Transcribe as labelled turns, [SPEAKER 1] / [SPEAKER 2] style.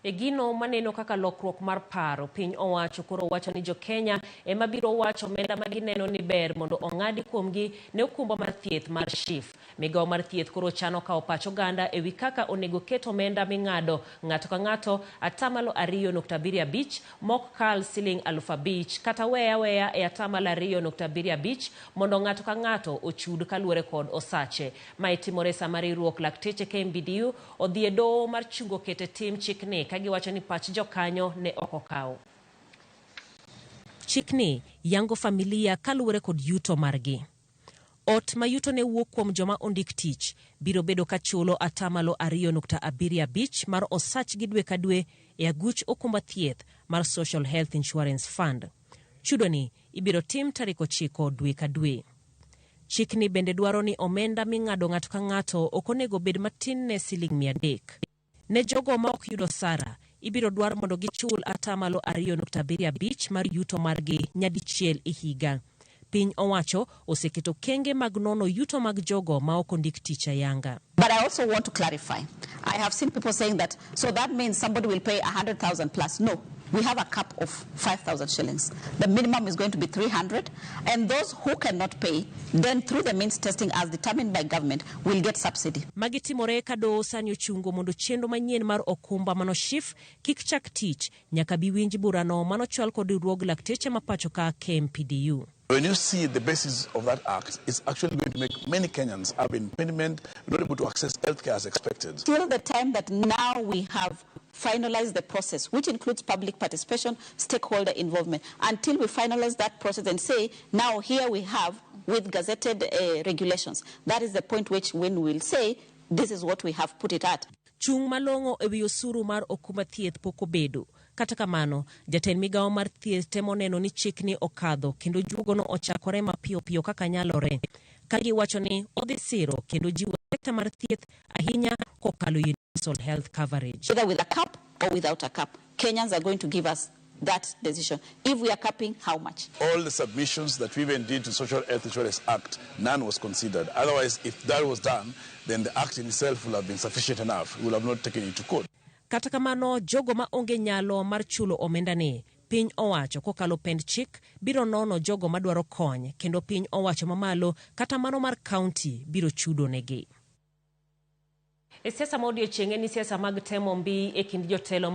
[SPEAKER 1] E gino maneno kaka lokruok mar paro, piny owacho koro wacho ni jo-Kenya ema biro wacho omenda ma gineno ni ber mondo ong'adi kuomgi ne okumba mar thieth mar SHIF. Migawo mar thieth koro chano kawo pach oganda e wi kaka onego ket omenda ming'ado ng'ato ka ng'ato 2.75% mok kal siling 5,000 kata weye aweya e 2.75% mondo ng'ato ka ng'ato ochud kaluwore kod osache. Mae timore sama riwruok lakteche KMPDU odhi e doho mar chungo keto e tim chikni ka giwacho ni pach jokanyo ne ok okaw. Chikni yango familia kaluwore kod yuto margi. Ot ma yutone wuok kuom joma ondik tich biro bedo ka chulo 2.75% mar osachgi dwe ka dwe e aguch okumba thieth mar Social Health Insurance Fund. Chudoni ibiro tim tarik 9 dwe ka dwe. Chikni bende dwaro ni omenda ming'ado ng'ato ka ng'ato ok onego bed matin ne siling 300. Ne jogo ma ok yud osara, ibiro dwar mondo gichul 2.75% mar yuto margi nyadichiel e higa. Piny owacho oseketo okenge mag nono yuto mag jogo ma ok ondik tich ayanga.
[SPEAKER 2] But I also want to clarify. I have seen people saying that, so that means somebody will pay 100,000 plus. No, we have a cap of 5,000 shillings. The minimum is going to be 300. And those who cannot pay, then through the means testing as determined by government, will get subsidy.
[SPEAKER 1] Magi timore ka doho sani ochungo mondo chenro manyien mar okumba mano SHIF kik chak tich nyaka bi winj burano manochwal kod riwruog lakteche ma pacho ka KMPDU.
[SPEAKER 3] When you see the basis of that act, it's actually going to make many Kenyans have impediment, not able to access healthcare as expected.
[SPEAKER 2] Till the time that now we have finalized the process, which includes public participation, stakeholder involvement, until we finalize that process and say, now here we have with gazetted regulations. That is the point which when we will say, this is what we have put it at.
[SPEAKER 1] Chung' malong'o e wi osuru mar okumba thieth pok obedo. Kata kamano, jatend migawo mar thieth temo neno ni chikni okadho kendo juogono ochakore mapiyo piyo kaka nyalore. Ka giwacho ni odhi siro kendo jiwo sekta mar thieth ahinya kokalo universal health coverage.
[SPEAKER 2] Either with a cap or without a cap, Kenyans are going to give us that decision. If we are capping, how much?
[SPEAKER 3] All the submissions that we even did to Social Health Insurance Act, none was considered. Otherwise, if that was done, then the act in itself will have been sufficient enough. We will have not taken it to court.
[SPEAKER 1] Kata kamano, jogo ma onge nyalo mar chulo omenda ni, piny owacho kokalo pend chik biro nono jogo madwaro kony kendo piny owacho mamalo kata mano mar kaunti biro chudo negi. E siasa ma odiochieng' en ni siasa mag temo mbi e kind jotelo.